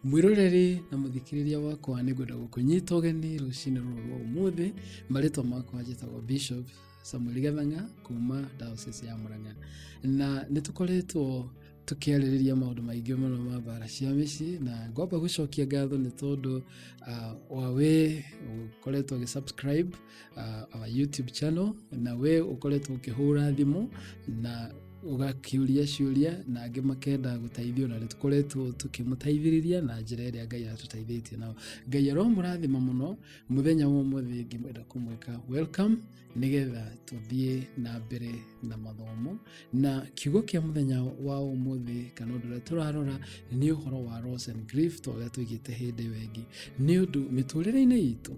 Mwĩroreri na mũthikĩrĩria wakwa, nĩ ngwenda gũkũnyita ũgeni rũcinĩ rũrũ rwa ũmũthĩ. Marĩtwa makwa njĩtagwo Bishop Samuel Gathang'a kuma Diocese ya Murang'a, na nĩ tũkoretwo tũkĩarĩrĩria maũndũ maingĩ mũno ma mbara cia mĩciĩ, na ngwamba gũcokia ngatho nĩ tondũ wa we ũkoretwo ũgĩ subscribe our YouTube channel, na we ũkoretwo ũkĩhũra thimũ na ũgakĩũria ciũria, na angĩ makenda gũteithio, na nĩ tũkoretwo tũkĩmũteithĩrĩria na njĩra ĩrĩa Ngai atũteithĩtie nao. Ngai aromũrathima mũno. Mũthenya wa ũmũthĩ ngĩmwenda kũmwĩka welcome nĩgetha tũthiĩ na mbere na mathomo, na kiugo kĩa mũthenya wa ũmũthĩ kana ũndũ ũrĩa tũrarora nĩ ũhoro wa loss and grief, ta ũrĩa tũigĩte hĩndĩ ĩyo ĩngĩ, nĩ ũndũ mĩtũrĩre-inĩ itũ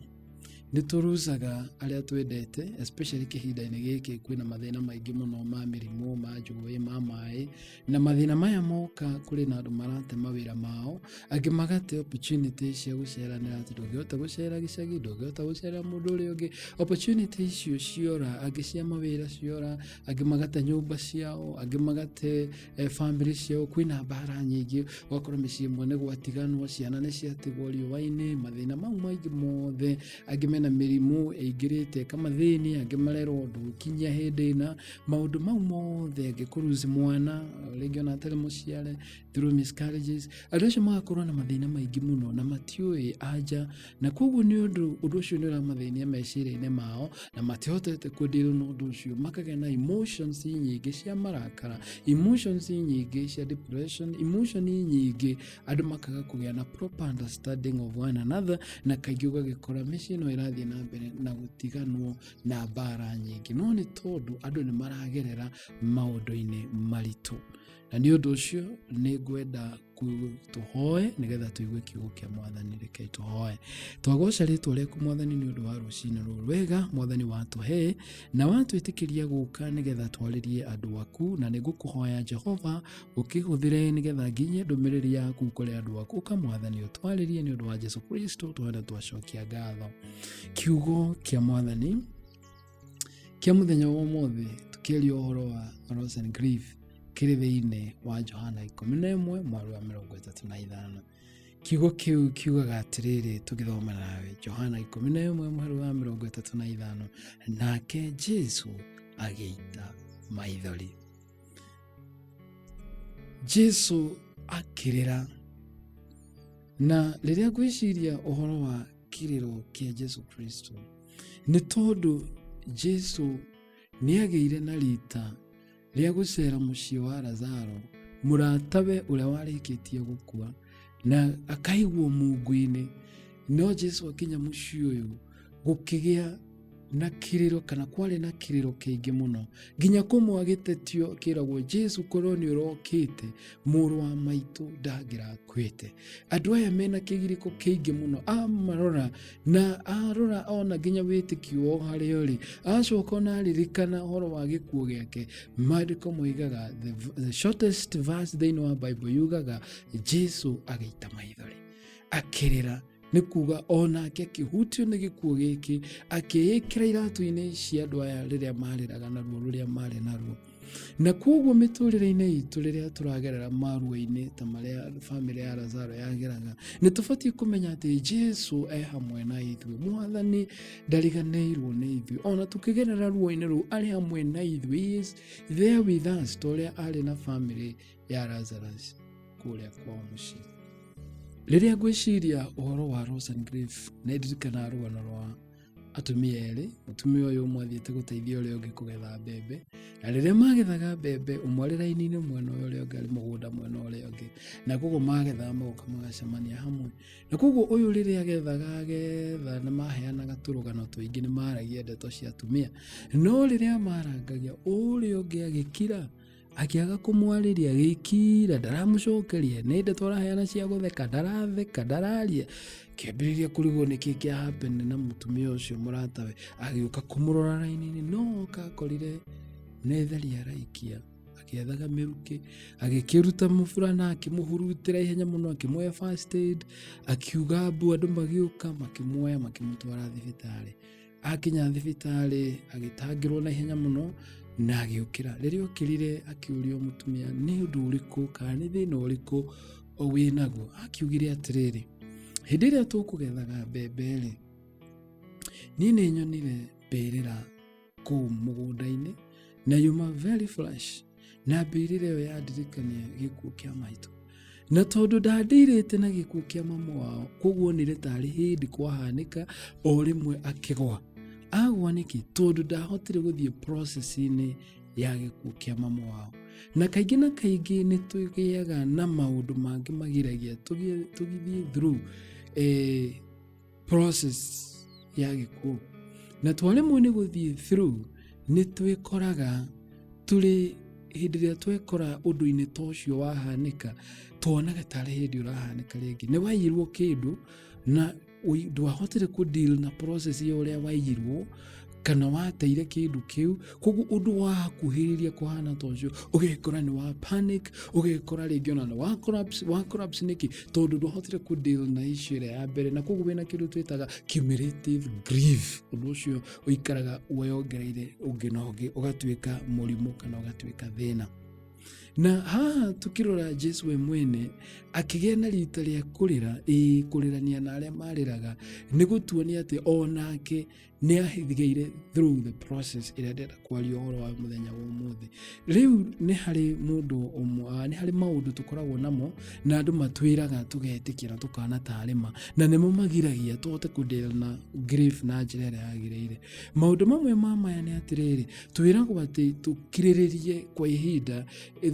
nĩ tũrucaga arĩa twendete, especially kĩhinda-inĩ gĩkĩ kwĩna mathĩna maingĩ mũno ma mĩrimũ, ma njũĩ, ma maĩ, na mathĩna maya moka kũrĩ na andũ marate mawĩra mao, angĩ magate opportunity cia gũceranĩra, atĩ ndũngĩhota gũcera gĩcagi, ndũngĩhota gũcerera mũndũ ũrĩa ũngĩ. Opportunity icio ciora, angĩ cia mawĩra ciora, angĩ magate nyũmba ciao, angĩ magate bamĩrĩ ciao. Kwĩna mbara nyingĩ, ũgakora mĩciĩ ĩmwe nĩ gwatiganwo, ciana nĩ ciatigwo riũa-inĩ, mathĩna mau maingĩ mothe, angĩ mena mĩrimũ ĩingĩrĩte ĩkamathĩnia, angĩ marerwo ndũgũkinyia hĩndĩ ĩna, maũndũ mau mothe, angĩ kũruzi mwana rĩngĩ ona atarĩ mũciare through miscarriages. Andũ acio magakorwo na mathĩna maingĩ mũno na matiũĩ anja, na koguo nĩ ũndũ ũndũ ũcio nĩ ũramathĩnia meciria-inĩ mao na matihotete kũdeal na ũndũ ũcio, makagĩa na emotions nyingĩ cia marakara, emotions nyingĩ cia depression, emotion nyingĩ, andũ makaga kũgĩa na proper understanding of one another, na kaingĩ ũgagĩkora mĩciĩ ĩno ĩrathiĩ na mbere na gũtiganwo na mbara nyingĩ, no nĩ tondũ andũ nĩ maragerera maũndũ-inĩ maritũ. Na nĩ ũndũ ũcio nĩ ngwenda tũhoe nĩgetha tũigue kiugo kĩa Mwathani. Rekei tũhoe. Twagoca rĩtwa rĩaku, Mwathani, nĩ ũndũ wa rũcinĩ rũrũ rwega Mwathani watũhe na watwĩtĩkĩria gũka nĩgetha twarĩrie andũ aku, na nĩ ngũkũhoya, Jehova, ũkĩhũthĩre nĩgetha nginyie ndũmĩrĩri yaku kũrĩ andũ aku. Ũka, Mwathani, ũtwarĩrie, nĩ ũndũ wa Jesu Kristo twana twacokia ngatho. Kiugo kĩa Mwathani kĩa mũthenya wa ũmũthĩ tũkĩaria ũhoro wa loss and grief kĩrĩ thĩinĩ wa Johana 11 mweri wa 35. Kiugo kĩu kiugaga atĩrĩrĩ, tũgĩthoma nawe Johana 11 mweri wa 35: "Nake Jesu agĩita maithori." Jesu akĩrĩra. Na rĩrĩa ngwĩciria ũhoro wa kĩrĩro kĩa Jesu Kristo, nĩ tondũ Jesu nĩ agĩire na rita rĩa gũcera mũciĩ wa Lazaro, mũratawe ũrĩa warĩkĩtie gũkua na akaigwo mungu-inĩ. No Jesu akinya mũciĩ ũyũ, gũkĩgĩa na kĩrĩro, kana kwarĩ na kĩrĩro kĩingĩ mũno, nginya kũmwe agĩtetio kĩragwo, "Jesu, korwo nĩ ũrokĩte, mũrũ wa maitũ ndangĩrakuĩte." Andũ aya mena kĩgirĩko kĩingĩ mũno, amarora na arora ona nginya wĩtĩkio wao harĩa ũrĩ, acoka ona aririkana ũhoro wa gĩkuũ gĩake. Maandĩko moigaga, the shortest verse thĩinĩ wa Bible yugaga, Jesu agĩita maithori akĩrĩra. Nĩ kuga onake akĩhutio nĩ gĩkuũ gĩkĩ, akĩĩkĩra iratũ-inĩ cia andũ aya rĩrĩa marĩraga na ruo rũrĩa marĩ naruo. Na koguo mĩtũrĩre-inĩ itũ, rĩrĩa tũragerera maruo-inĩ ta marĩa bamĩrĩ ya Lazaro yageraga, nĩ tũbatiĩ kũmenya atĩ Jesu e hamwe na ithuĩ. Mwathani ndariganĩirwo nĩ ithuĩ, ona tũkĩgerera ruo-inĩ rũu arĩ hamwe na ithuĩ. He is there with us, ta ũrĩa arĩ na bamĩrĩ ya Lazarus kũrĩa kwao mũciĩ. Rĩrĩa ngwĩciria ũhoro wa loss and grief, nĩ ndirikanaga rũgano rwa atumia erĩ. Mũtumia ũyũ ũmwe athiĩte gũteithia ũrĩa ũngĩ kũgetha mbembe, na rĩrĩa magethaga mbembe, ũmwe arĩ raini-inĩ mwena ũyũ, ũrĩa ũngĩ arĩ mũgũnda mwena ũrĩa ũngĩ, na koguo magethaga magoka magacemania hamwe. Na koguo ũyũ rĩrĩa agethaga agetha, nĩ maheanaga tũrũgano tũingĩ, nĩ maragia ndeto cia atumia, no rĩrĩa marangagia, ũrĩa ũngĩ agĩkira, akĩaga kũmwarĩria, agĩkira, ndaramũcokeria. Nĩ ndeto araheana cia gũtheka, ndaratheka, ndararia. Kĩambĩrĩria kũrigwo nĩkĩ kĩa happen na mũtumia ũcio mũratawe. Agĩũka kũmũrora raini-inĩ, no oka akorire nĩ thari araikia akĩethaga mĩrukĩ. Agĩkĩruta mũburana, akĩmũhurutĩra ihenya mũno, akĩmuoya first aid, akiuga mbu. Andũ magĩũka, makĩmuoya, makĩmũtwara thibitarĩ. Akinya thibitarĩ, agĩtangĩrwo na ihenya mũno na agĩũkĩra. Rĩrĩa okĩrire, akĩũrio mũtumia nĩ ũndũ ũrĩkũ kana nĩ thĩna ũrĩkũ. Wĩ naguo. Akiugire atĩrĩrĩ, hĩndĩ ĩrĩa tũkũgethaga mbembe-rĩ, niĩ nĩ nyonire mbĩrĩra kũu mũgũnda-inĩ na yuma very fresh, na mbĩrĩra ĩyo yandirikania gĩkuũ kĩa maitũ. Na tondũ ndandirĩte na gĩkuũ kĩa mamu wao, koguo onire tarĩ hĩndĩ kwahanĩka o rĩmwe akĩgwa. Agwa nĩkĩ? Tondũ ndahotire gũthiĩ process-inĩ ya gĩkuũ kĩa mamu wao. Na kaingĩ na kaingĩ nĩ tũgĩaga na maũndũ mangĩ magiragia tũgĩthiĩ through process ya gĩkuũ. Na twaremwo nĩ gũthiĩ through, nĩ twĩkoraga tũrĩ hĩndĩ ĩrĩa twekora ũndũ-inĩ ta ũcio wahanĩka, tuonaga tarĩ hĩndĩ ũrahanĩka rĩngĩ. Nĩ waiyirwo kĩndũ na ndwahotire kũ deal na process ya ũrĩa waiyirwo kana wateire kĩndũ kĩu, koguo ũndũ wakuhĩrĩria kũhana ta ũcio ũgekora nĩ wa panic, ũgekora rĩngĩ ona nĩ wa collapse. Wa collapse nĩkĩ? Tondũ ndwahotire kũ deal na issue ĩrĩa ya mbere, na koguo wĩna kĩndũ twĩtaga cumulative grief. Ũndũ ũcio ũikaraga weyongereire ũngĩ na ũngĩ, ũgatuĩka mũrimũ kana ũgatuĩka thĩna. Na haha tukĩrora Jesu we mwene akĩgĩa na rita rĩa kũrĩra, ĩĩ kũrĩrania na arĩa marĩraga, nĩ gũtuonia atĩ onake nĩ ahithigĩire through the process ĩrĩa ndĩrenda kwaria ũhoro wa mũthenya wa ũmũthĩ. Rĩu nĩ harĩ mũndũ ũmwe, nĩ harĩ maũndũ tũkoragwo namo na andũ matwĩraga tũgetĩkĩra tũkana tarĩ ma, na nĩmo magiragia tũhote kũ deal na grief na njĩra ĩrĩa yagĩrĩire. Maũndũ mamwe ma maya nĩ atĩrĩrĩ, twĩragwo atĩ tũkirĩrĩrie kwa ihinda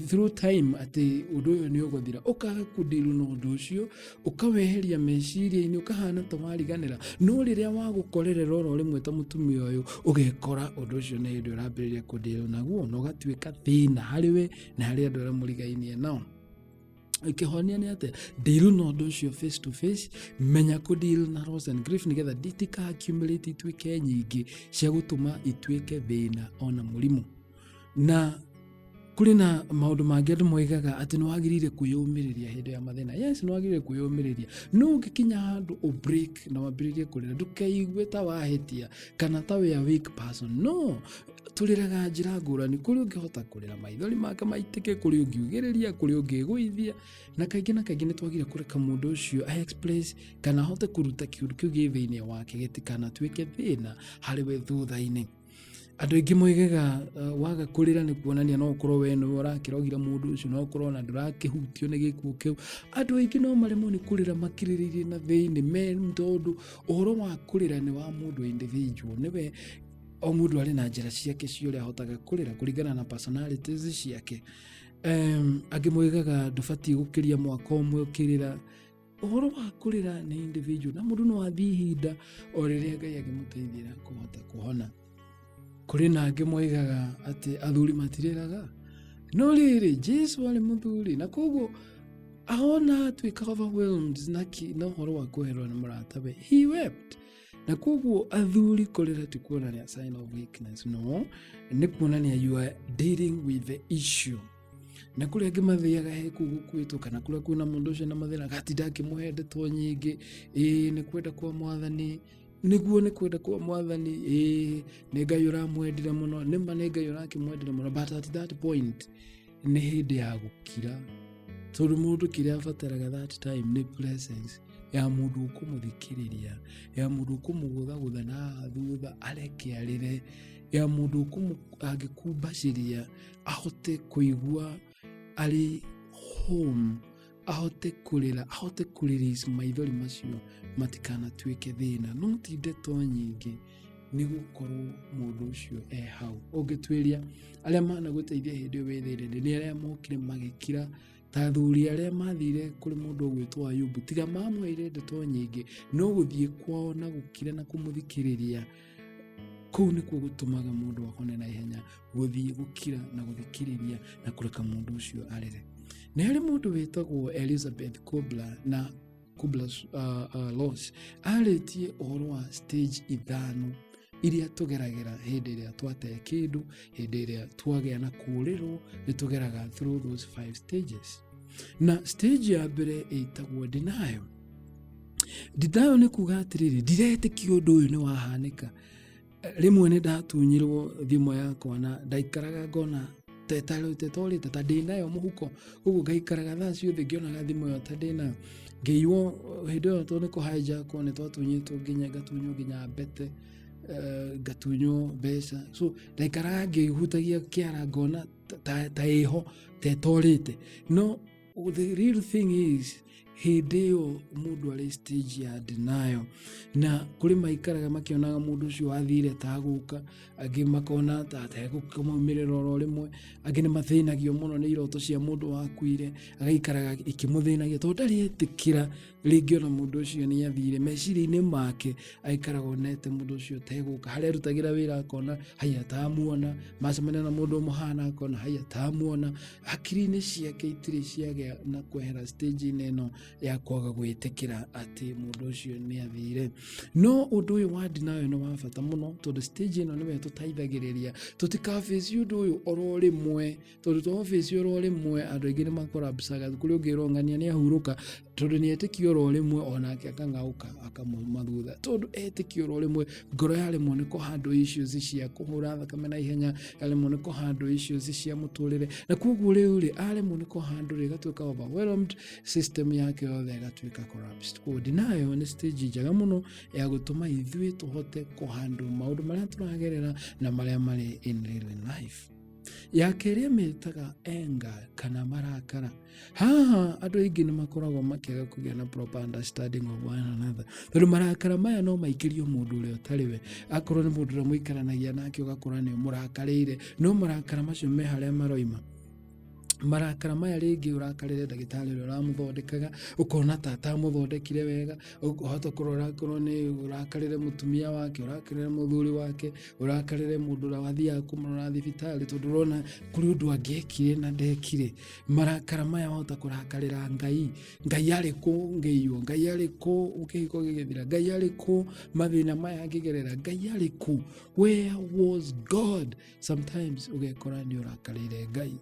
through time atĩ ũndũ ũyũ nĩ ũgũthira. Ũkaga kũ deal na ũndũ ũcio, ũkaweheria meciria-inĩ, ũkahana ta wariganĩra, no rĩrĩa wagũkorerera oro rĩmwe ta mũtumia ũyũ, ũgekora ũndũ ũcio nĩ hĩndĩ ũrambĩrĩria kũ deal naguo na ũgatuĩka thĩna harĩ we na harĩ andũ arĩa mũrigainie nao. Kĩhonia nĩ atĩa? Deal na ũndũ ũcio face to face, menya kũ deal na loss and grief nĩgetha itika accumulate ituĩke nyingĩ cia gũtũma ituĩke thĩna ona mũrimũ. Na kũrĩ na maũndũ mangĩ andũ moigaga atĩ nĩ wagĩrĩire kwĩyũmĩrĩria hĩndĩ ya mathĩna. Yes, nĩ wagĩrĩire kwĩyũmĩrĩria, no ũngĩkinya handũ ũ break na wambĩrĩrie kũrĩra, ndũkeigue ta wahĩtia kana ta we a weak person. No tũrĩraga njĩra ngũrani, kũrĩ ũngĩhota kũrĩra maithori make maitĩke, kũrĩ ũngiugĩrĩria, kũrĩ ũngĩgũithia, na kaingĩ na kaingĩ nĩ twagĩrĩire kũreka mũndũ ũcio a express kana ahote kũruta kĩũndũ kĩu gĩ thĩinĩ wake gĩtikanatuĩke thĩna harĩ we thutha-inĩ. Andũ aingĩ moigaga waga kũrĩra nĩ kuonania no ũkorwo we nĩwe ũrakĩrogire mũndũ ũcio, no ũkorwo ona ndũrakĩhutio nĩ gĩkuũ kĩu. Andũ aingĩ no maremwo nĩ kũrĩra makirĩrĩirie na thĩinĩ me, tondũ ũhoro wa kũrĩra nĩ wa mũndũ individual, nĩwe o mũndũ arĩ na njĩra ciake cia ũrĩa ahotaga kũrĩra kũringana na personalities ciake. Angĩ moigaga ndũbatiĩ gũkĩria mwaka ũmwe ũkĩrĩra. Ũhoro wa kũrĩra nĩ individual, na mũndũ no athiĩ ihinda o rĩrĩa Ngai angĩmũteithia kũhota kũhona. Kũrĩ na angĩ moigaga atĩ athuri matirĩraga, no rĩrĩ Jesu arĩ mũthuri, na koguo ahona atuĩka overwhelmed na ũhoro wa kwehererwo nĩ mũratawe, he wept. Na koguo athuri kũrĩra ti kuonania sign of weakness, no nĩ kuonania you are dealing with the issue. Na kũrĩa angĩ mathiaga he kũu gũkuĩtwo kana kũrĩa kwĩna mũndũ ũcio na mathĩna, agatinda akĩmũhe ndeto nyingĩ, ĩĩ nĩ kwenda kwa mwathani, nĩguo nĩ kwenda kwa mwathani, ĩĩ nĩ Ngai ũramwendire mũno, nĩma nĩ Ngai ũrakĩmwendire mũno, but at that point nĩ hĩndĩ ya gũkira, tondũ mũndũ kĩrĩa abataraga that time nĩ presence ya mũndũ ũkũmũthikĩrĩria, ya mũndũ ũkũmũgũthagũtha na haha thutha areke arĩre, ya mũndũ angĩkumbacĩria ahote kũigua arĩ home, ahote kũrĩra, ahote kũ release maithori macio matikanatuĩke thĩna. No ti ndeto nyingĩ, nĩ gũkorwo mũndũ ũcio e hau. Ũngĩtuĩria arĩa managũteithia hĩndĩ ĩyo wĩ thĩna-inĩ nĩ arĩa mokire magĩkira, ta athuri arĩa mathire kũrĩ mũndũ ũgwĩtwo Ayubu, tiga mamwĩrire ndeto nyingĩ, no gũthiĩ kwao na gũkira na kũmũthikĩrĩria, kũu nĩkuo gũtũmaga mũndũ ahone na ihenya, gũthiĩ gũkira na gũthikĩrĩria na kũreka mũndũ ũcio arĩre. Nĩ harĩ mũndũ wĩtagwo Elizabeth Kubler na Kubler Ross, arĩtie ũhoro wa stage 5 iria tũgeragĩra hĩndĩ ĩrĩa twate kĩndũ, hĩndĩ ĩrĩa twagĩa na kũũrĩrwo, nĩ tũgeraga through those 5 stages. Na stage ya mbere ĩtagwo denial. Denial nĩ kuga atĩrĩrĩ, ndiretĩkia ũndũ ũyũ nĩ wahanĩka. Rĩmwe nĩ ndatunyirwo thimũ yakwa na ndaikaraga ngona Tetorĩte ta ndĩnayo mũhuko, koguo ngaikaraga thaa ciothe ngĩonaga thimũ ĩyo ta ndĩnayo. Ngĩiywo hĩndĩ ĩyo tondũ nĩ kũhijackwo, nĩ twatunyĩtwo nginya, ngatunywo nginya mbete, ngatunywo mbeca. So ndaikaraga ngĩhutagia kĩara ngona ta ĩho, ta ĩtorĩte. No the real thing is, hĩndĩ ĩyo mũndũ arĩ stage ya denial, na kũrĩ maikaraga makĩonaga mũndũ ũcio wathire ta gũka, angĩ makona ta ategũmaumĩrĩra oro rĩmwe, angĩ nĩ mathĩnagio mũno nĩ iroto cia mũndũ wakuire, agaikaraga ikĩmũthĩnagia tondũ ndarĩ etĩkĩra rĩngĩ ona mũndũ ũcio nĩ athire. Meciria-inĩ make aikaraga onete mũndũ ũcio tegũka, harĩa arutagĩra wĩra akona haiya tamuona, macemania na mũndũ ũmũhana akona haiya tamuona. Hakiri-inĩ ciake itirĩ ciagĩa na kwehera stage-inĩ ĩno ya kwaga gwĩtĩkĩra atĩ mũndũ ũcio nĩ athire. No ũndũ ũyũ wa denial nĩ wa bata mũno, tondũ stage ĩno nĩwe tũteithagĩrĩria tũtikabace ũndũ ũyũ oro rĩmwe, tondũ twabace oro rĩmwe andũ aingĩ nĩ makorapsaga. Kũrĩ ũngĩ ũrongania nĩ ahurũka tondũ nĩ etĩkia oro rĩmwe, onake akang'aũka akamuma thutha, tondũ etĩkia oro rĩmwe ngoro yaremwo nĩ kũhandle issues cia kũhũra thakame na ihenya, yaremwo nĩ kũhandle issues cia mũtũrĩre, na koguo rĩu rĩ aremwo nĩ kũhandle ĩgatuĩka overwhelmed, system yake yothe ĩgatuĩka collapsed. Koguo denial nĩ stage njega mũno ya gũtũma ithuĩ tũhote kũhandle maũndũ marĩa tũragerera na marĩa marĩ in real life. Ya kerĩ mĩtaga anger kana marakara. Haha andũ aingĩ nĩ makoragwo makĩaga kũgĩa na proper understanding of one another, tondũ marakara maya no maikĩrio mũndũ ũrĩa ũtarĩ we. Akorwo nĩ mũndũ ũrĩa mũikaranagia nake, ũgakora nĩ ũmũrakarĩire, no marakara macio me harĩa maroima. Marakara maya rĩngĩ ũrakarĩre ndagĩtarĩ ũrĩa ũramũthondekaga, ũkona ta atamũthondekire wega. Ũhota kũrora akorwo nĩ ũrakarĩre mũtumia wake, ũrakarĩre mũthuri wake, ũrakarĩre mũndũ ũrĩa wathiaga kũmũrora thibitarĩ, tondũ ũrona kũrĩ ũndũ angĩekire na ndekire. Marakara maya wahota kũrakarĩra Ngai. Ngai arĩ kũ ngĩiywo? Ngai arĩ kũ kĩhiko gĩgĩthira? Ngai arĩ kũ mathĩna maya ngĩgerera? Ngai arĩ kũ? Where was God? Sometimes ũgekora nĩ ũrakarĩire Ngai.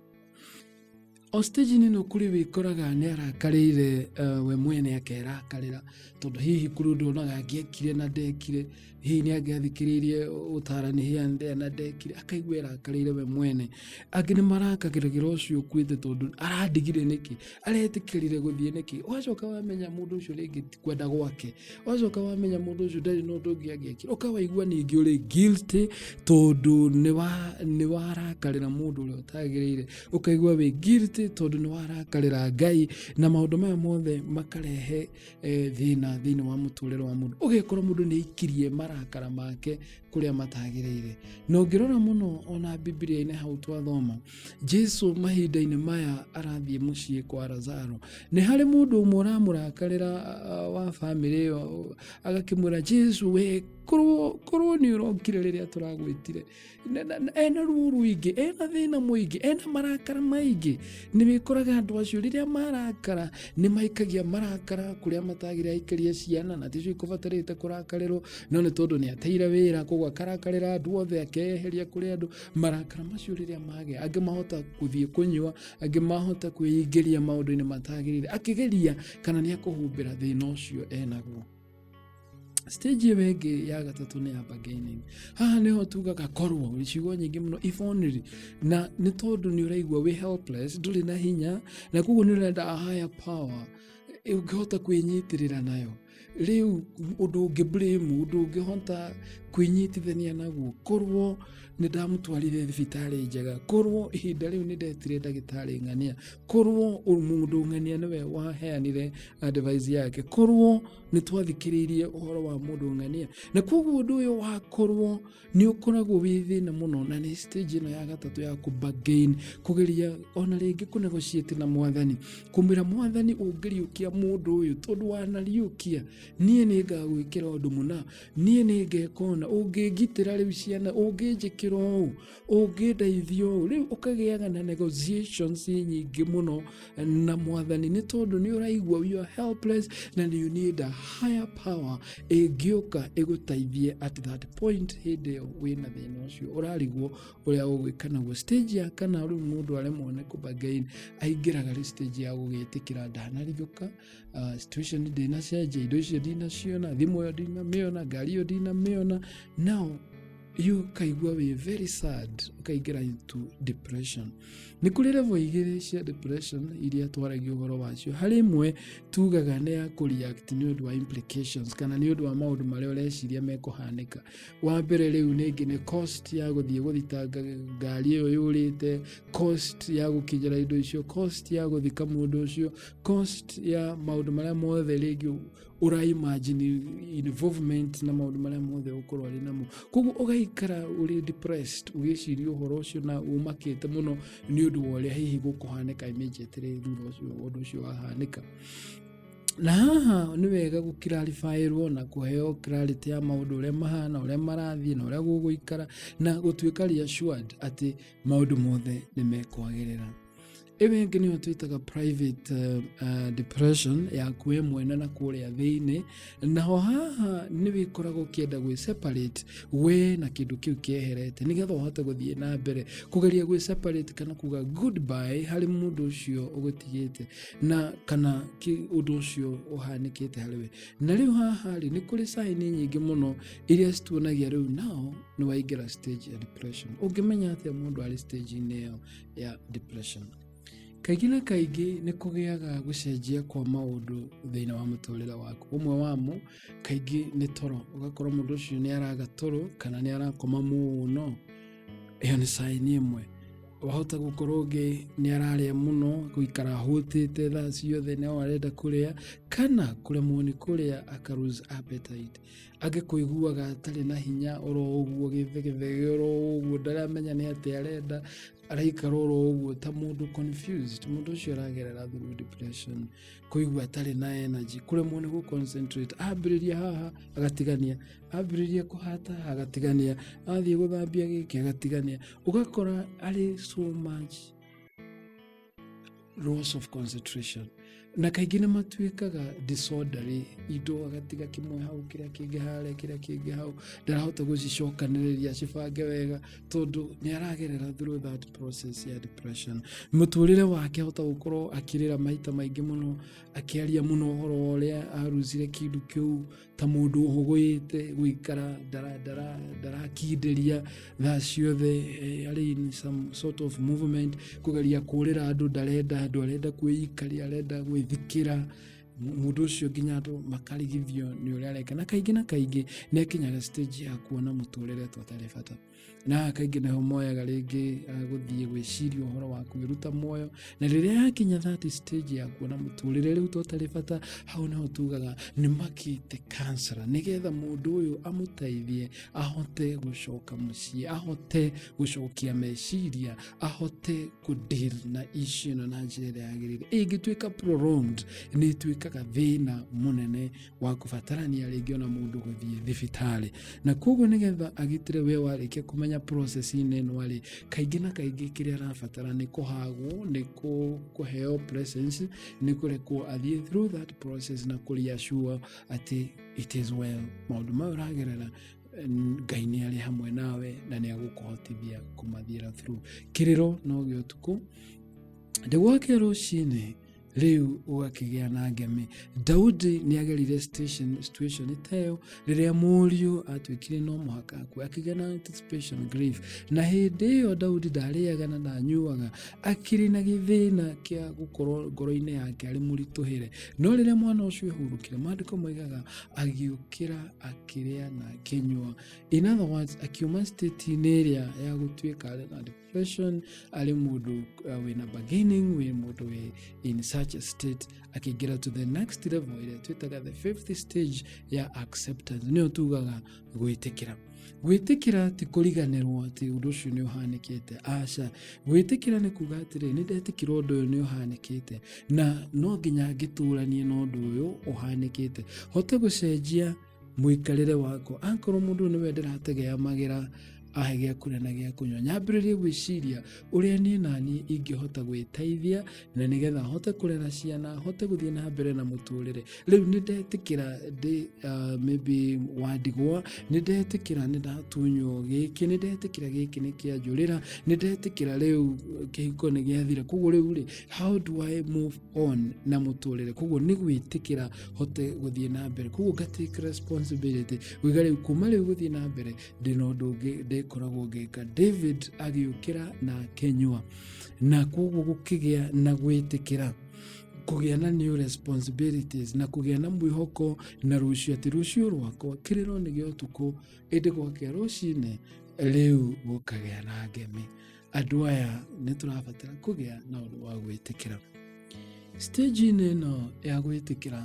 O stage-inĩ ĩno kũrĩ wĩkoraga nĩ arakarĩire we mwene, akerakarĩra tondũ hihi kũrĩ ũndũ onaga angĩekire na ndekire, hihi nĩ angĩathikĩrĩirie ũtarani here and there na ndekire, akaigua erakarĩire we mwene. Angĩ nĩ marakagĩrĩra ũcio ũkuĩte tondũ arandigire nĩkĩ, aretĩkĩrire gũthiĩ nĩkĩ. Ũgacoka wamenya mũndũ ũcio rĩngĩ ti kwenda gwake, ũgacoka wamenya mũndũ ũcio ndarĩ na ũndũ ũngĩ angĩekire, ũkawaigua ningĩ ũrĩ guilty tondũ nĩ warakarĩra mũndũ ũrĩa ũtagĩrĩire, ũkaigua wĩ guilty tondũ nĩ warakarĩra Ngai, na maũndũ maya mothe makarehe thĩna thĩinĩ wa mũtũrĩre wa mũndũ. Ũgekora mũndũ nĩ aikirie marakara make kũrĩa matagĩrĩire. Na ũngĩrora mũno ona Bibilia-inĩ hau twathoma, Jesu mahinda-inĩ maya arathiĩ mũciĩ kwa Lazaro, nĩ harĩ mũndũ ũmwe ũramũrakarĩra wa bamĩrĩ ĩyo, agakĩmwĩra Jesu, we korwo nĩ ũrokire rĩrĩa tũragwĩtire. Ena ruo rũingĩ, ena thĩna mũingĩ, ena marakara maingĩ. Nĩ wĩkoraga andũ acio rĩrĩa marakara nĩ maikagia marakara kũrĩa matagĩrĩire, aikaria ciana na ticio ikũbatarĩte kũrakarĩrwo, no nĩ tondũ nĩ ateire wĩra, koguo akarakarĩra andũ othe, akeyeheria kũrĩ andũ. Marakara macio rĩrĩa magĩa, angĩ mahota gũthiĩ kũnyua, angĩ mahota kwĩingĩria maũndũ-inĩ matagĩrĩire, akĩgeria kana nĩ akũhumbĩra thĩna ũcio enaguo. Stage ĩyo ĩngĩ ya gatatũ nĩ ya bargaining. Haha nĩho tugaga korwo, ciugo nyingĩ mũno, if only, na nĩ tondũ nĩ ũraigua wĩ helpless, ndũrĩ na hinya, na koguo nĩ ũrenda a higher power ũngĩhota kwĩnyitĩrĩra nayo. Rĩu ũndũ ũngĩ blame, ũndũ ũngĩhota kwĩnyitithania naguo, korwo nĩ ndamũtwarire thibitarĩ njega, korwo ihinda rĩu nĩ ndetire ndagĩtarĩ ng'ania, korwo mũndũ ng'ania nĩwe waheanire advice yake, korwo nĩ twathikĩrĩirie ũhoro wa mũndũ ng'ania. Na koguo ũndũ ũyũ wakorwo nĩ ũkoragwo wĩ thĩna mũno, na nĩ stage ĩno ya gatatũ ya kũ bargain, kũgeria ona rĩngĩ kũ negotiate na mwathani, kũmwĩra mwathani ũngĩriũkia mũndũ ũyũ, tondũ wanariũkia niĩ nĩ ngagwĩkĩra ũndũ mũna, niĩ nĩ ngeka ũna, ũngĩngitĩra rĩu ciana, ũngĩnjĩkĩra ũũ, ũngĩndeithia ũũ. Rĩu ũkagĩaga na negotiations nyingĩ mũno na mwathani, nĩ tondũ nĩ ũraigua you are helpless na you need a higher power ĩngĩũka ĩgũteithie at that point hĩndĩ ĩyo wĩna thĩna ũcio ũrarigwo ũrĩa ũgwĩka naguo. Stage ya kana rĩu mũndũ aremwo nĩ kũ bargain, aingĩraga rĩ stage ya gũgĩtĩkĩra ndanariũka, situation ndĩnacenjia, indo icio ndinaciona, thimũ ĩyo ndinamĩona, ngari ĩyo ndinamĩona. Now You ũkaigua wĩ very sad, ũkaingĩra into depression. Nĩ kũrĩ level igĩrĩ cia depression iria twaragia ũhoro wacio. Harĩ ĩmwe tugaga nĩ ya kũ-react nĩ ũndũ wa implications kana nĩ ũndũ wa maũndũ marĩa ũreciria mekũhanĩka. Wa mbere rĩu nĩngĩ nĩ cost ya gũthiĩ gũthitanga ngari ĩyo yũrĩte, cost ya gũkinyĩra indo icio, cost ya gũthika mũndũ ũcio, cost ya maũndũ marĩa mothe rĩngĩ ũra imagine involvement na maũndũ marĩa mothe ũkorwo arĩ namo. Koguo ũgaikara ũrĩ depressed ũgĩciria ũhoro ũcio na ũmakĩte mũno nĩ ũndũ wa ũrĩa hihi gũkũhanĩka immediately thutha ũcio ũndũ ũcio wahanĩka. Na haha nĩ wega gũkiraribaĩrwo na kũheo clarity ya maũndũ ũrĩa mahana, ũrĩa marathiĩ na ũrĩa gũgũikara, na gũtuĩka reassured atĩ maũndũ mothe nĩ mekwagĩrĩra. Ĩyo ĩngĩ nĩyo twĩtaga private depression yaku we mwene na kũrĩa thĩinĩ. Naho haha nĩ wĩkoraga ũkĩenda gwĩ separate we na kĩndũ kĩu kĩeherete nĩgetha ũhote gũthiĩ na mbere kũgeria gwĩ separate kana kuga goodbye harĩ mũndũ ũcio ũgũtigĩte na kana ũndũ ũcio ũhanĩkĩte harĩ we. Na rĩu haha rĩ, nĩ kũrĩ sign nyingĩ mũno iria cituonagia rĩu nao nĩ waingĩra stage ya depression. Ũngĩmenya atĩa mũndũ arĩ stage-inĩ ĩyo ya depression? Kaingĩ na kaingĩ nĩ kũgĩaga gũcenjia kwa maũndũ thĩinĩ wa mũtũrĩre waku. Ũmwe wamo kaingĩ nĩ toro, ũgakora mũndũ ũcio nĩ araga toro kana nĩ arakoma mũno. Ĩyo nĩ sign ĩmwe. Wahota gũkorwo ũngĩ nĩ ararĩa mũno, gũikara ahũtĩte thaa ciothe no arenda kũrĩa, kana kũremwo nĩ kũrĩa aka lose appetite. Angĩ kũiguaga atarĩ na hinya oro ũguo, gĩthegethege oro ũguo, ndaramenya nĩ atĩa arenda, araikara oro ũguo ta mũndũ confused. Mũndũ ũcio aragerera through depression, kũigua atarĩ na energy, kũremwo nĩ gũ concentrate, ambĩrĩria haha agatigania, ambĩrĩria kũhata agatigania, athiĩ gũthambia gĩkĩ agatigania, ũgakora arĩ so much loss of concentration. Na kaingĩ nĩ matuĩkaga disorderly, indo agatiga kĩmwe hau, kĩrĩa kĩngĩ harĩa, kĩrĩa kĩngĩ hau, ndarahota gũcicokanĩrĩria acibange wega tondũ nĩ aragerera through that process ya depression. Mũtũrĩre wake ahota gũkorwo akĩrĩra maita maingĩ mũno, akĩaria mũno ũhoro wa ũrĩa aruzire kĩndũ kĩu ta mũndũ ũhũgũĩte, gũikara ndarakindĩria thaa ciothe, arĩ in some sort of movement, kũgeria kũrĩra andũ ndarenda, andũ arenda kwĩikaria, arenda gwĩthikĩra. Mũndũ ũcio nginya andũ makarigithio nĩ ũrĩa areka. Na kaingĩ na kaingĩ nĩ akinyaga stage ya kuona mũtũrĩre ta ũtarĩ bata. Na haha kaingĩ nĩho moyaga rĩngĩ gũthiĩ gwĩciria ũhoro wa kwĩruta muoyo. Na rĩrĩa yakinya that stage ya kuona mũtũrĩre rĩu ta ũtarĩ bata, hau nĩho tugaga nĩ makĩte counselor nĩgetha mũndũ ũyũ amũteithie ahote gũcoka mũciĩ, ahote gũcokia meciria, ahote kũ deal na issue ĩno na njĩra ĩrĩa yagĩrĩire. Ĩngĩtuĩka prolonged nĩ ĩtuĩkaga thĩna mũnene wa kũbatarania rĩngĩ ona mũndũ gũthiĩ thibitarĩ. Na koguo nĩgetha agitĩre we warĩkia kũmenya process-inĩ ĩno rĩ, kaingĩ na kaingĩ kĩrĩa arabatara nĩ kũhagwo, nĩ kũheo presence, nĩ kũrekwo athiĩ through that process na kũ reassure atĩ it is well, maũndũ mayo ũragerera Ngai nĩ arĩ hamwe nawe na nĩ agũkũhotithia kũmathiĩra through. Kĩrĩro no gĩa ũtukũ, ndĩgwake rũcinĩ rĩu ũgakĩgĩa na ngemi. Daudi nĩ agerire situation ta ĩyo rĩrĩa mũriũ atuĩkire no mũhaka akue, akĩgĩa na anticipation grief. Na hĩndĩ ĩyo Daudi ndarĩaga na ndanyuaga, akĩrĩ na gĩthĩna kĩa gũkorwo ngoro-inĩ yake arĩ mũritũhĩre. No rĩrĩa mwana ũcio ehurũkire, maandĩko moigaga agĩũkĩra akĩrĩa na akĩnyua. In other words, akiuma state-inĩ ĩrĩa ya gũtuĩka arĩ na depression, arĩ mũndũ wĩna bargaining, wĩ mũndũ wĩ in such a state, akĩingĩra to the next level ĩrĩa twĩtaga the fifth stage ya acceptance. Nĩyo tugaga gwĩtĩkĩra. Gwĩtĩkĩra ti kũriganĩrwo atĩ ũndũ ũcio nĩ ũhanĩkĩte, aca. Gwĩtĩkĩra nĩ kuga atĩrĩ, nĩ ndetĩkĩra ũndũ ũyũ nĩ ũhanĩkĩte na no nginya ngĩtũranie na ũndũ ũyũ ũhanĩkĩte, hote gũcenjia mũikarĩre wakwa. Akorwo mũndũ ũyũ nĩwe ndĩrategeamagĩra Ahe gĩa kũrĩa na gĩa kũnyua, nyambĩrĩrie gwĩciria ũrĩa niĩ naniĩ ingĩhota gwĩteithia na nĩgetha hote kũrera ciana, hote gũthiĩ na mbere na mũtũrĩre. Rĩu nĩ ndetĩkĩra ndĩ maybe wa ndigwa, nĩ ndetĩkĩra nĩ ndatunywo gĩkĩ, nĩ ndetĩkĩra gĩkĩ nĩ kĩanjũrĩra, nĩ ndetĩkĩra rĩu kĩhiko nĩ gĩathira. Koguo rĩu rĩ, how do I move on na mũtũrĩre? Koguo nĩ gwĩtĩkĩra hote gũthiĩ na mbere, koguo nga take responsibility gũiga rĩu kuma rĩu gũthiĩ na mbere ndĩna ũndũ ũngĩ ndĩkoragwo ngĩka. David agĩũkĩra na akĩnyua, na koguo gũkĩgĩa na gwĩtĩkĩra, kũgĩa na new responsibilities na kũgĩa na mwĩhoko na rũciũ, atĩ rũciũ rwakwa kĩrĩro nĩ gĩa ũtukũ, ĩndĩ gwakĩa rũcinĩ rĩu gũkagĩa na ngemi. Andũ aya, nĩ tũrabatara kũgĩa na ũndũ wa gwĩtĩkĩra. Stage-inĩ ĩno ya gwĩtĩkĩra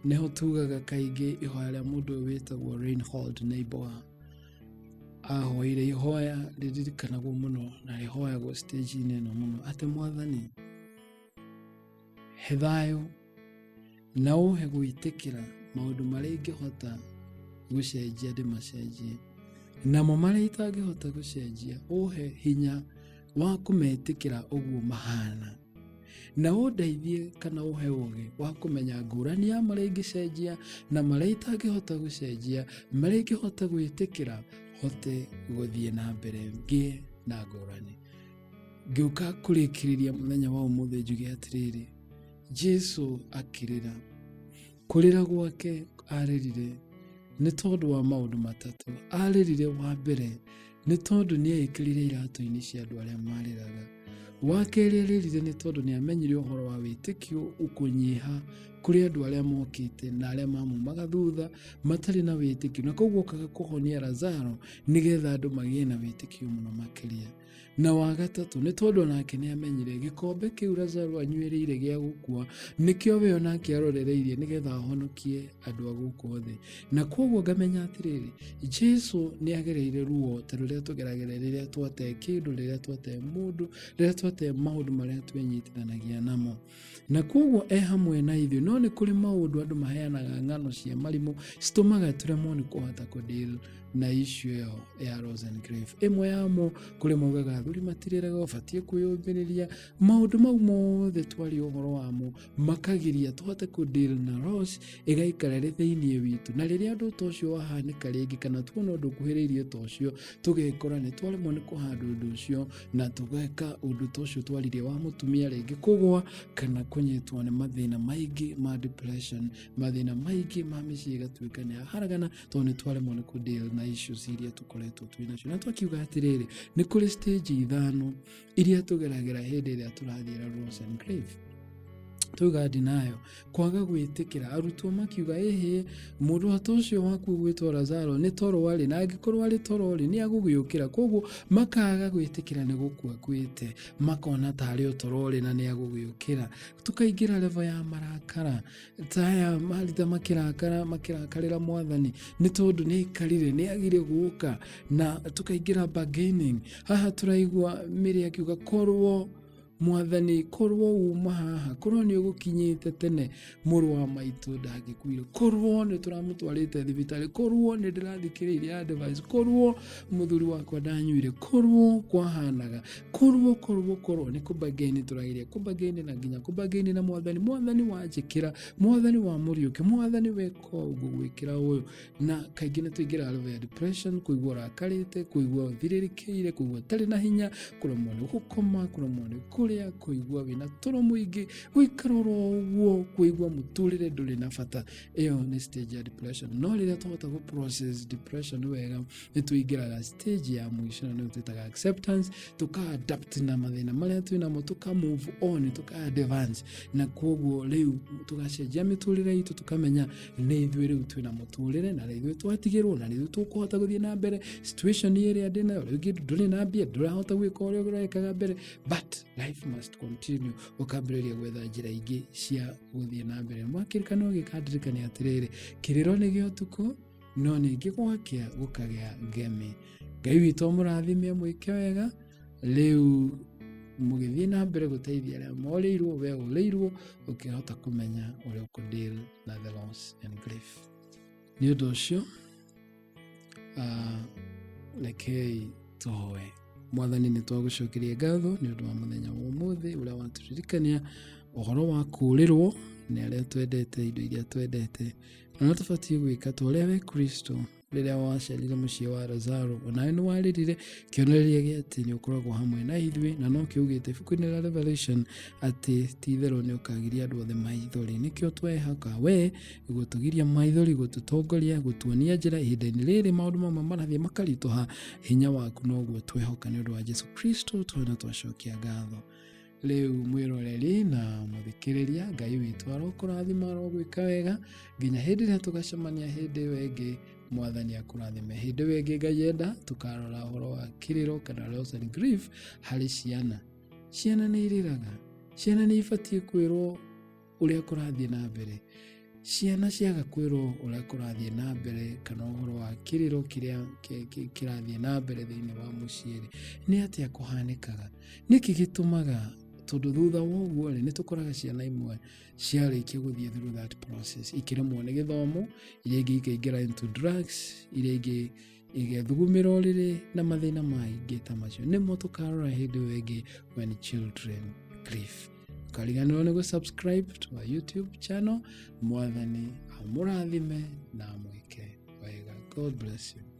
nĩho tugaga kaingĩ ihoya rĩa mũndũ ũyũ wĩtagwo Reinhold Niebuhr. Ahoire ihoya rĩririkanagwo mũno na rĩhoyagwo stage-inĩ ĩno mũno, atĩ Mwathani, he thayũ na ũhe gwĩtĩkĩra maũndũ marĩa ingĩhota gũcenjia ndĩmacenjie, namo marĩa itangĩhota gũcenjia ũhe hinya wa kũmetĩkĩra ũguo mahana, na ũndeithie kana ũhe ũgĩ wa kũmenya ngũrani ya marĩa ingĩcenjia na marĩa itangĩhota gũcenjia, marĩa ingĩhota gwĩtĩkĩra hote gũthiĩ na mbere ngĩe na ngũrani. Ngĩũka kũrĩkĩrĩria mũthenya wa ũmũthĩ njuge atĩrĩrĩ, Jesu akĩrĩra. Kũrĩra gwake arĩrire nĩ tondũ wa maũndũ matatũ. Arĩrire wa mbere nĩ tondũ nĩ eĩkĩrire iratũ-inĩ cia andũ arĩa marĩraga. Wa kerĩ, arĩrire nĩ tondũ nĩ amenyire ũhoro wa wĩtĩkio ũkũnyiha kũrĩ andũ arĩa mokĩte na arĩa mamumaga thutha matarĩ na wĩtĩkio, na koguo okaga kũhonia Lazaro nĩgetha andũ magĩe na wĩtĩkio mũno makĩria. Na wa gatatũ nĩ tondũ onake nĩ amenyire gĩkombe kĩu Lazaro anyuĩrĩire gĩa gũkua nĩkĩo we onake arorereirie nĩgetha ahonokie andũ a gũkũ thĩ. Na koguo ngamenya atĩrĩrĩ, Jesu nĩ agereire ruo ta rũrĩa tũgeragĩra rĩrĩa twate kĩndũ, rĩrĩa twate mũndũ, rĩrĩa twate maũndũ marĩa twenyitithanagia namo, na koguo e hamwe na ithuĩ. No nĩ kũrĩ maũndũ andũ maheanaga ng'ano cia marimũ citũmaga tũremwo nĩ kũhota kũdeal na issue ĩyo ya loss and grief. Ĩmwe yamo, kũrĩ maugaga athuri matirĩraga, ũbatiĩ kwĩyũmĩrĩria. Maũndũ mau mothe twaria ũhoro wamo makagiria tũhote kũdeal na loss, ĩgaikara ĩrĩ thĩinĩ witũ, na rĩrĩa ũndũ ta ũcio wahanĩka rĩngĩ kana tuona ũndũ ũkuhĩrĩirie ta ũcio, tũgekora nĩ twaremwo nĩ kũhandwo ũndũ ũcio na tũgeka ũndũ ta ũcio twaririe wa mũtumia rĩngĩ kũgwa kana kũnyitwo nĩ mathĩna maingĩ ma depression, mathĩna maingĩ ma mĩciĩ ĩgatuĩka nĩ yaharagana tondũ nĩ twaremwo nĩ kũdeal na issues iria tũkoretwo twĩ nacio. Na twakiuga atĩrĩrĩ, nĩ kũrĩ stage ithano iria tũgeragĩra hĩndĩ ĩrĩa tũrathiĩra loss and grief. Tuga denial, kwaga gwĩtĩkĩra. Arutwo makiuga, "Ĩhĩ, mũndũ ta ũcio waku gwĩtwo Lazaro nĩ toro arĩ, na angĩkorwo arĩ toro rĩ, nĩ agũgĩũkĩra." Koguo makaga gwĩtĩkĩra nĩ gũkua kwĩte, makona tarĩ o toro ũrĩ na nĩ agũgĩũkĩra. Tũkaingĩra level ya marakara, taya Maritha makĩrakara, makĩrakarĩra Mwathani nĩ tondũ nĩ aikarire, nĩ agire gũka. Na tũkaingĩra bargaining. Haha tũraigua Mary akiuga, "Korwo Mwathani, korwo uma haha, korwo nĩ ũgũkinyĩte tene, mũrũ wa maitũ ndangĩkuire. Korwo nĩ tũramũtwarĩte thibitarĩ, korwo nĩ ndĩrathikĩrĩirie advice, korwo mũthuri wakwa ndanyuire, korwo kwahanaga, korwo, korwo, korwo." Nĩ kũbargain tũrageria kũbargain, na nginya kũbargain na Mwathani. "Mwathani, wanjĩkĩra, Mwathani wa mũriũke, Mwathani weka ũguo, ngũgwĩkĩra ũyũ." Na kaingĩ nĩ tũingĩraga level ya depression, kũigua ũrakarĩte, kũigua ũthirĩrĩkĩire, kũigua ũtarĩ na hinya, kũremwo nĩ gũkoma, kũremwo nĩ kũrĩa, kũigua wĩna toro mũingĩ, gũikara oro ũguo, kũigua mũtũrĩre ndũrĩ na bata. Ĩyo nĩ stage ya depression. No rĩrĩa twahota gũ process depression wega, nĩ tũingĩraga stage ya mũico, na nĩyo twĩtaga acceptance. Tũka adapt na mathĩna marĩa twĩ namo, tũka move on, tũka advance, na koguo rĩu tũgacenjia mĩtũrĩre itũ, tũkamenya nĩ ithuĩ rĩu twĩna mũtũrĩre na nĩ ithuĩ twatigĩrwo na nĩ ithuĩ tũkũhota gũthiĩ na mbere. Situation ĩrĩa ndĩ nayo rĩngĩ, ndũrĩ na mbia, ndũrahota gwĩka ũrĩa ũrekaga mbere, but life must continue. Ũkambĩrĩria gwetha njĩra ingĩ cia gũthiĩ na mbere. Mwakĩrikana ũgĩkandirikania atĩrĩrĩ, kĩrĩro nĩ gĩa ũtukũ, no ningĩ gwakĩa gũkagĩa ngemi. Ngai witũ amũrathime, mwĩke wega rĩu mũgĩthiĩ na mbere gũteithia arĩa morĩirwo, we ũrĩirwo, ũkĩhota kũmenya ũrĩa ũkũdeal na the loss and grief. Nĩ ũndũ ũcio, Rekei tũhoe. Mwathani, nĩ twagũcokeria ngatho nĩ ũndũ wa mũthenya wa ũmũthĩ ũrĩa watũririkania ũhoro wa kũũrĩrwo nĩ arĩa twendete, indo iria twendete, na no tũbatiĩ gwĩka ta ũrĩa we Kristo rĩrĩa wacerire mũciĩ wa Lazaro, onawe nĩ warĩrire, kĩonereria gĩa atĩ nĩ ũkoragwo hamwe na ithuĩ, na no kĩugĩte ibuku-inĩ rĩa Revelation atĩ ti itherũ nĩ ũkagiria andũ othe maithori. Nĩkĩo twehoka we gũtũgiria maithori, gũtũtongoria, gũtuonia njĩra ihinda-inĩ rĩrĩ maũndũ mamwe marathiĩ makaritũha. Hinya waku noguo twehoka nĩ ũndũ wa Jesu Kristo twana twacokia ngatho. Rĩu mwĩroreri na mũthikĩrĩria, Ngai witũ arokũrathima, arogwĩka wega nginya hĩndĩ ĩrĩa tũgacemania hĩndĩ ĩyo ĩngĩ. Mwathani akũrathime. Hĩndĩ ĩyo ĩngĩ Ngai enda tũkarora ũhoro wa kĩrĩro kana loss and grief harĩ ciana. Ciana nĩ irĩraga, ciana nĩ ibatiĩ kwĩrwo ũrĩa kũrathiĩ na mbere. Ciana ciaga kwĩrwo ũrĩa kũrathiĩ na mbere kana ũhoro wa kĩrĩro kĩrĩa kĩrathiĩ na mbere thĩinĩ wa mũciĩ rĩ, nĩ atĩa kũhanĩkaga? Nĩkĩ gĩtũmaga? Tondũ thutha wa ũguo rĩ, nĩ tũkoraga ciana imwe ciarĩkia gũthiĩ through that process ikĩremwo nĩ gĩthomo, iria ingĩ ikaingĩra into drugs, iria ingĩ igethugumĩra ũrĩrĩ na mathĩna maingĩ ta macio. Nĩmo tũkarora hĩndĩ ĩyo ĩngĩ, when children grieve. Kariganĩrwo nĩ gũ-subscribe to our YouTube channel. Mwathani amũrathime na amwĩke wega. God bless you.